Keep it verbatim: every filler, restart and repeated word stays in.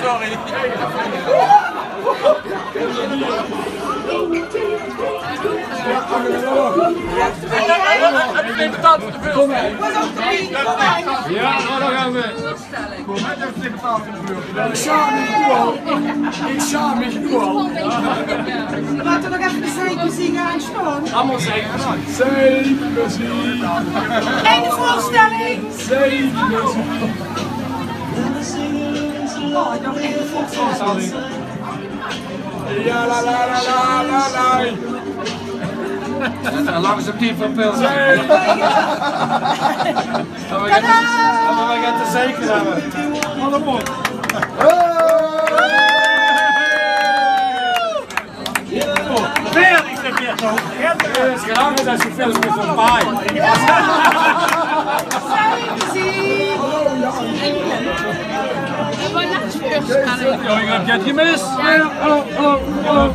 Sorry. Ja, nou, dan gaan we. Ik schaam mich noe al. Ik schaam mich noe al. Laten we nog even de zeikplezier aanstaan. Allemaal zeikplezier. Zeikplezier. En de voorstelling. Zeikplezier. Oh, nog even de voorstelling. Ja, la, la, la. En langzaam die van Pils. Gaan we gaan te, gaan we gaan te zeiken hebben. Allemaal. Weer, ik zeg weer zo. Het is grappig dat ze films met zo'n paai. Ja, ik heb het gemist. Ja, oh, oh, oh.